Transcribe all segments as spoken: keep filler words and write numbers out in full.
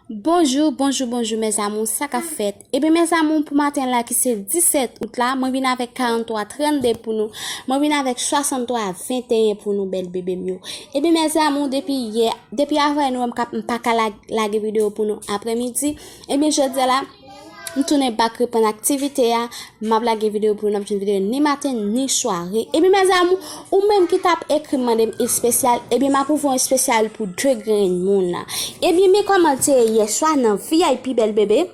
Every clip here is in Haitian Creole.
Bonjou, bonjou, bonjou, mes amours, sa k ap fèt? Ebyen, mes amours, pou maten la ki se disèt out la, mwen vin avèk karant twa trannde pou nou. Mwen vin avèk swasant twa venteyen pou nou, bèl bebe m yo. Ebyen, mes amours, depi yè, depi avanyè nou wè m k ap, m pa ka la-, lage videyo pou nou aprèmidi. Ebyen, jodi a la, m tounen back reprann aktivite a. M ap lage videyo pou nou, n ap jwenn videyo ni maten ni sware. Ebyen, mes amours, ou menm ki t ap ekri m mande m espesyal, ebyen, m ap ouvri yon espesyal pou de grenn moun nan. Ebyen, men kòman l te ye yè swa nan V I P, bèl bebe.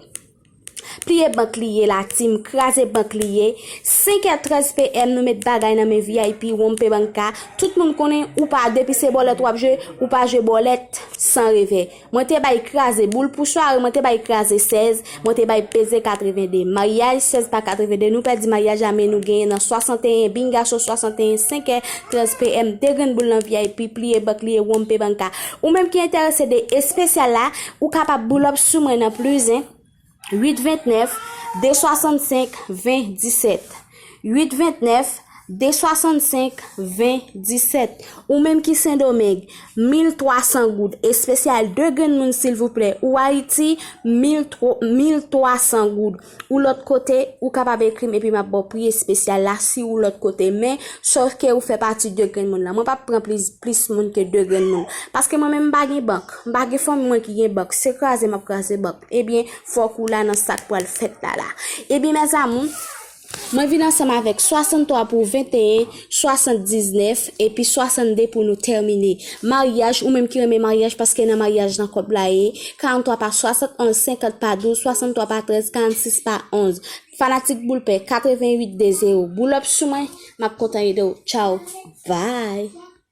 Pliye bank li ye la, team, kraze bank li ye. Senk è trèz P M, nou met bagay nan men V I P, Wonpe Banka. Tout moun konnen, ou pa, depi se bòlèt w ap jwe, ou pa jwe bòlèt san revè. Mwen te bay kraze boul pou sware, mwen te bay kraze sèz, mwen te bay peze katrevende. Maryaj sèz pa katrevende, nou pèdi maryaj la, men nou genyen nan swasanteyen, bingaso swasanteyen, senk è trèz P M, de grenn boul nan V I P, pliye bank, pliye Wonpe Banka. Ou menm ki enterese de espesyal la, ou kapab boul up sou mwen nan plizen, uit ventnèf, de swasannsenk, ven disèt. Uit ventnèf, de swasannsenk, ven disèt. Ou menm ki Sendomeng, mil twa san goud. Espesyal de grenn moun, silvouplè. Ou Ayiti, mil twa san goud. Ou lòt kote, ou kapab ekri m epi m ap ba w pri espesyal la si ou lòt kote. Men, sòf ke ou fè pati de grenn moun lan. Mwen p ap pran plis, plis moun ke de grenn moun. Paske mwen menm, m pa gen bank. M pa gen fanmi mwen ki gen bank. Se kraze m ap kraze bank. Ebyen, fòk ou la nan sa k pral fèt la la. Ebyen, mes amours, mwen vin ansanm avèk swasant twa pou venteyen, swasanndiznèf, epi swasannde pou nou tèmine. Maryaj, ou menm ki renmen maryaj, paske nan maryaj nan kòb la ye, karant twa pa swasannonz, senkant pa douz, swasant twa pa trèz, karannsis pa onz. Fanatik boul pè, katreven uit de zewo. Boul up sou mwen, m ap kontan ede w. Tchaw, bye.